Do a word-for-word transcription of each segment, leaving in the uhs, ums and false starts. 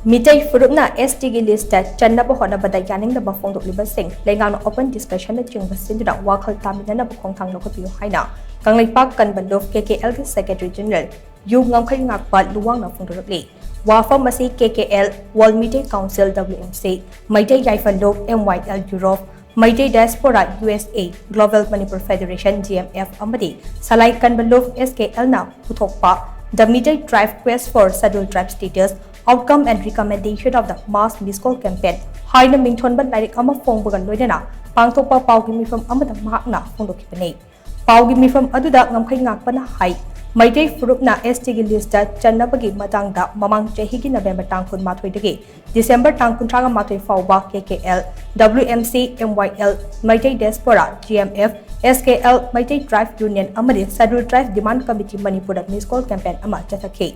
ꯃꯤꯇꯩ ꯐꯨꯔꯨꯞꯅ ꯑꯦꯁ ꯇꯤꯒꯤ ꯂꯤꯁꯇ ꯆꯟꯅꯕ ꯍꯣꯠꯅꯕꯗ ꯌꯥꯅꯤꯡꯗꯕ ꯐꯣꯡꯗꯣꯛꯂꯤꯕꯁꯤꯡ ꯂꯩꯉꯥꯛꯅ open discussionꯅꯆꯤꯡꯕ ꯁꯤꯟꯗꯨꯅ ꯋꯥꯈꯜ ꯇꯥꯃꯤꯟꯅꯅꯕ ꯈꯣꯡꯊꯥꯡ ꯂꯧꯈꯠꯄꯤꯌꯨ ꯍꯥꯏꯅ ꯀꯪꯂꯩꯄꯥꯛ ꯀꯟꯕ ꯂꯨꯞ ꯀꯦ ꯀꯦ ꯑꯦꯜꯒꯤ Secretary General ꯌꯨ ꯉꯝꯈꯩ ꯉꯥꯛꯄ ꯂꯨꯋꯥꯡꯅ ꯐꯣꯡꯗꯣꯔꯛꯂꯤ꯫ ꯋꯥꯐꯝ ꯑꯁꯤ K K L, World Meitei Council W M C, Meitei ꯌꯥꯏꯐ ꯂꯨꯞ M Y L Europe, Meitei Diaspora U S A, Global Manipur Federation G M F ꯑꯃꯗꯤ ꯁꯂꯥꯏ ꯀꯟꯕ ꯂꯨꯞ S K Lꯅ ꯄꯨꯊꯣꯛꯄ The Meitei Tribe Quest for Scheduled Tribe Status, Outcome and Recommendation of the Mass Miscall Campaign ꯍꯥꯏꯅ ꯃꯤꯡꯊꯣꯟꯕ ꯂꯥꯏꯔꯤꯛ ꯑꯃ ꯐꯣꯡꯕꯒ ꯂꯣꯏꯅꯅ ꯄꯥꯡꯊꯣꯛꯄ ꯄꯥꯎꯒꯤ ꯃꯤꯐꯝ ꯑꯃꯗ ꯃꯍꯥꯛꯅ ꯐꯣꯡꯗꯣꯛꯈꯤꯕꯅꯤ꯫ ꯄꯥꯎꯒꯤ ꯃꯤꯐꯝ ꯑꯗꯨꯗ ꯉꯝꯈꯩ ꯉꯥꯛꯄꯅ ꯍꯥꯏ, ꯃꯩꯇꯩ ꯐꯨꯔꯨꯞꯅ ꯑꯦꯁ ꯇꯤꯒꯤ ꯂꯤꯁꯇ ꯆꯟꯅꯕꯒꯤ ꯃꯇꯥꯡꯗ ꯃꯃꯥꯡ ꯆꯍꯤꯒꯤ ꯅꯕꯦꯝꯕꯔ ꯇꯥꯡ ꯀꯨꯟꯃꯥꯊꯣꯏꯗꯒꯤ ꯗꯤꯁꯦꯝꯕꯔ ꯇꯥꯡ ꯀꯨꯟꯊ꯭ꯔꯥ ꯃꯥꯊꯣꯏ ꯐꯥꯎꯕ K K L, W M C, M Y L, Meitei Diaspora, G M F, S K L, Meitei Tribe Union ꯑꯃꯗꯤ Scheduled Tribe Demand Committee ꯃꯅꯤꯄꯨꯔꯗ ꯃꯤꯁꯀꯣꯜ ꯀꯦꯝꯄꯦꯟ ꯑꯃ ꯆꯠꯊꯈꯤ꯫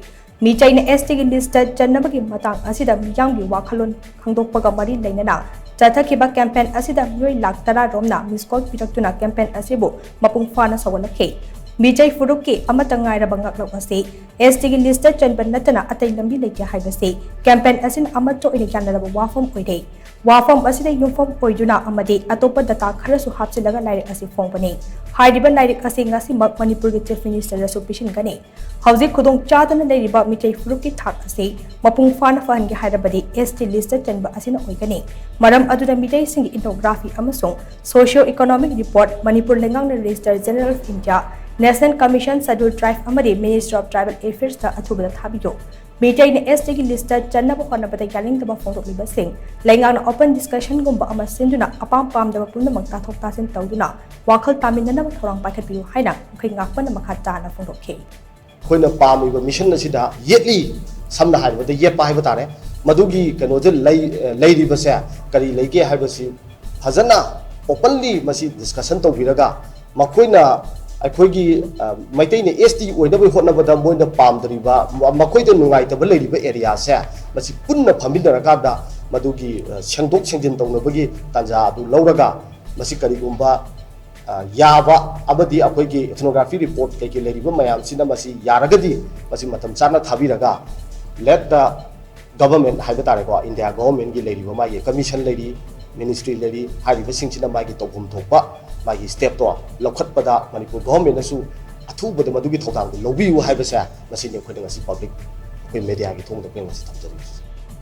ꯃꯤꯇꯩꯅ ꯑꯦꯁ ꯇꯤꯒꯤ ꯂꯤꯁꯇ ꯆꯟꯅꯕꯒꯤ ꯃꯇꯥꯡ ꯑꯁꯤꯗ ꯃꯤꯌꯥꯝꯒꯤ ꯋꯥꯈꯜꯂꯣꯟ ꯈꯪꯗꯣꯛꯄꯒ ꯃꯔꯤ ꯂꯩꯅꯅ ꯆꯠꯊꯈꯤꯕ ꯀꯦꯝꯄꯦꯟ ꯑꯁꯤꯗ ꯃꯤꯑꯣꯏ ꯂꯥꯈ ꯇꯔꯥ ꯔꯣꯝꯅ ꯃꯤꯁꯀꯣꯜ ꯄꯤꯔꯛꯇꯨꯅ ꯀꯦꯝꯄꯦꯟ ꯑꯁꯤꯕꯨ ꯃꯄꯨꯡ ꯐꯥꯅ ꯁꯧꯒꯠꯂꯛꯈꯤ꯫ ꯃꯤꯇꯩ ꯐꯨꯔꯨꯞꯀꯤ ꯑꯃꯠꯇ ꯉꯥꯏꯔꯕ ꯉꯥꯛꯂꯧ ꯑꯁꯤ ꯑꯦꯁ ꯇꯤꯒꯤ ꯂꯤꯁꯇ ꯆꯟꯕ ꯅꯠꯇꯅ ꯑꯇꯩ ꯂꯝꯕꯤ ꯂꯩꯇꯦ ꯍꯥꯏꯕꯁꯤ ꯀꯦꯝꯄꯦꯟ ꯑꯁꯤꯅ ꯑꯃꯠꯇ ꯑꯣꯏꯅ ꯌꯥꯅꯔꯕ ꯋꯥꯐꯝ ꯑꯣꯏꯔꯦ꯫ ꯋꯥꯐꯝ ꯑꯁꯤꯗ ꯌꯨꯝꯐꯝ ꯑꯣꯏꯗꯨꯅ ꯑꯃꯗꯤ ꯑꯇꯣꯞꯄ ꯗꯇꯥ ꯈꯔꯁꯨ ꯍꯥꯞꯆꯤꯜꯂꯒ ꯂꯥꯏꯔꯤꯛ ꯑꯁꯤ ꯐꯣꯡꯕꯅꯤ꯫ ꯍꯥꯏꯔꯤꯕ ꯂꯥꯏꯔꯤꯛ ꯑꯁꯤ ꯉꯁꯤꯃꯛ ꯃꯅꯤꯄꯨꯔꯒꯤ ꯆꯤꯐ ꯃꯤꯅꯤꯁꯇꯔꯗꯁꯨ ꯄꯤꯁꯤꯟꯒꯅꯤ꯫ ꯍꯧꯖꯤꯛ ꯈꯨꯗꯣꯡ ꯆꯥꯗꯅ ꯂꯩꯔꯤꯕ ꯃꯤꯇꯩ ꯐꯨꯔꯨꯞꯀꯤ ꯊꯥꯛ ꯑꯁꯤ ꯃꯄꯨꯡ ꯐꯥꯅ ꯐꯍꯟꯒꯦ ꯍꯥꯏꯔꯕꯗꯤ ꯑꯦꯁ ꯇꯤ ꯂꯤꯁꯇ ꯆꯟꯕ ꯑꯁꯤꯅ ꯑꯣꯏꯒꯅꯤ꯫ ꯃꯔꯝ ꯑꯗꯨꯅ ꯃꯤꯇꯩꯁꯤꯡꯒꯤ ethnography ꯑꯃꯁꯨꯡ socio economic report, ꯃꯅꯤꯄꯨꯔ ꯂꯩꯉꯥꯛꯅ Registrar General of India, National Commission Scheduled Tribe ꯑꯃꯗꯤ Ministry of Tribal Affairsꯇ ꯑꯊꯨꯕꯗ ꯊꯥꯕꯤꯌꯨ꯫ ꯃꯤꯇꯩꯅ ꯑꯦꯁ ꯇꯤꯒꯤ ꯂꯤꯁꯇ ꯆꯟꯅꯕ ꯍꯣꯠꯅꯕꯗ ꯌꯥꯅꯤꯡꯗꯕ ꯐꯣꯡꯗꯣꯛꯂꯤꯕꯁꯤꯡ ꯂꯩꯉꯥꯛꯅ open discussionꯒꯨꯝꯕ ꯑꯃ ꯁꯤꯟꯗꯨꯅ ꯑꯄꯥꯝ ꯄꯥꯝꯗꯕ ꯄꯨꯝꯅꯃꯛ ꯇꯥꯊꯣꯛ ꯇꯥꯁꯤꯟ ꯇꯧꯗꯨꯅ ꯋꯥꯈꯜ ꯇꯥꯃꯤꯟꯅꯅꯕ ꯊꯧꯔꯥꯡ ꯄꯥꯏꯈꯠꯄꯤꯌꯨ ꯍꯥꯏꯅ ꯉꯝꯈꯩ ꯉꯥꯛꯄꯅ ꯃꯈꯥ ꯇꯥꯅ ꯐꯣꯡꯗꯣꯛꯈꯤ꯫ ꯑꯩꯈꯣꯏꯅ ꯄꯥꯝꯃꯤꯕ mission ꯑꯁꯤꯗ ꯌꯦꯠꯂꯤ, ꯁꯝꯅ ꯍꯥꯏꯔꯕꯗ ꯌꯦꯠꯄ ꯍꯥꯏꯕ ꯇꯥꯔꯦ꯫ ꯃꯗꯨꯒꯤ ꯀꯩꯅꯣꯁꯦ ꯂꯩ-, ꯂꯩꯔꯤꯕꯁꯦ ꯀꯔꯤ ꯂꯩꯒꯦ ꯍꯥꯏꯕꯁꯤ ꯐꯖꯅ openly ꯃꯁꯤ discussion ꯇꯧꯕꯤꯔꯒ, ꯃꯈꯣꯏꯅ ꯑꯩꯈꯣꯏꯒꯤ, ꯑ, ꯃꯩꯇꯩꯅ ꯑꯦꯁ ꯇꯤ ꯑꯣꯏꯅꯕ ꯍꯣꯠꯅꯕꯗ ꯃꯣꯏꯅ ꯄꯥꯝꯗ꯭ꯔꯤꯕ, ꯃ-, ꯃꯈꯣꯏꯗ ꯅꯨꯡꯉꯥꯏꯇꯕ ꯂꯩꯔꯤꯕ areaꯁꯦ ꯃꯁꯤ ꯄꯨꯟꯅ ꯐꯝꯃꯤꯟꯅꯔꯀꯥꯟꯗ ꯃꯗꯨꯒꯤ, ꯑ, ꯁꯦꯡꯗꯣꯛ ꯁꯦꯡꯖꯤꯟ ꯇꯧꯅꯕꯒꯤ ꯇꯥꯟꯖꯥ ꯑꯗꯨ ꯂꯧꯔꯒ ꯃꯁꯤ ꯀꯔꯤꯒꯨꯝꯕ, ꯑ, ꯌꯥꯕ ꯑꯃꯗꯤ ꯑꯩꯈꯣꯏꯒꯤ ethnography report ꯀꯩꯀꯩ ꯂꯩꯔꯤꯕ ꯃꯌꯥꯝꯁꯤꯅ ꯃꯁꯤ ꯌꯥꯔꯒꯗꯤ ꯃꯁꯤ ꯃꯇꯝ ꯆꯥꯅ ꯊꯥꯕꯤꯔꯒ let the ꯒꯚꯔꯟꯃꯦꯟꯠ ꯍꯥꯏꯕ ꯇꯥꯔꯦꯀꯣ, ꯏꯟꯗꯤꯌꯥ ꯒꯚꯔꯟꯃꯦꯟꯠꯀꯤ ꯂꯩꯔꯤꯕ ꯃꯥꯒꯤ ꯀꯃꯤꯁꯟ ꯂꯩꯔꯤ, ꯃꯤꯅꯤꯁꯇ꯭ꯔꯤ ꯂꯩꯔꯤ, ꯍꯥꯏꯔꯤꯕꯁꯤꯡꯁꯤꯅ ꯃꯥꯒꯤ ꯇꯧꯐꯝ ꯊꯣꯛꯄ ꯃꯥꯒꯤ ꯁ꯭ꯇꯦꯞꯇꯣ ꯂꯧꯈꯠꯄꯗ ꯃꯅꯤꯄꯨꯔ ꯒꯚꯔꯟꯃꯦꯟꯠꯅꯁꯨ ꯑꯊꯨꯕꯗ ꯃꯗꯨꯒꯤ ꯊꯧꯗꯥꯡꯗꯨ ꯂꯧꯕꯤꯌꯨ ꯍꯥꯏꯕꯁꯦ, ꯃꯁꯤꯅꯤ ꯑꯩꯈꯣꯏꯅ ꯉꯁꯤ ꯄꯕ꯭ꯂꯤꯛ, ꯑꯩꯈꯣꯏ ꯃꯦꯗꯤꯌꯥꯒꯤ ꯊꯣꯡꯗ ꯑꯩꯈꯣꯏꯅ ꯉꯁꯤ ꯊꯝꯖꯔꯤꯕꯁꯦ꯫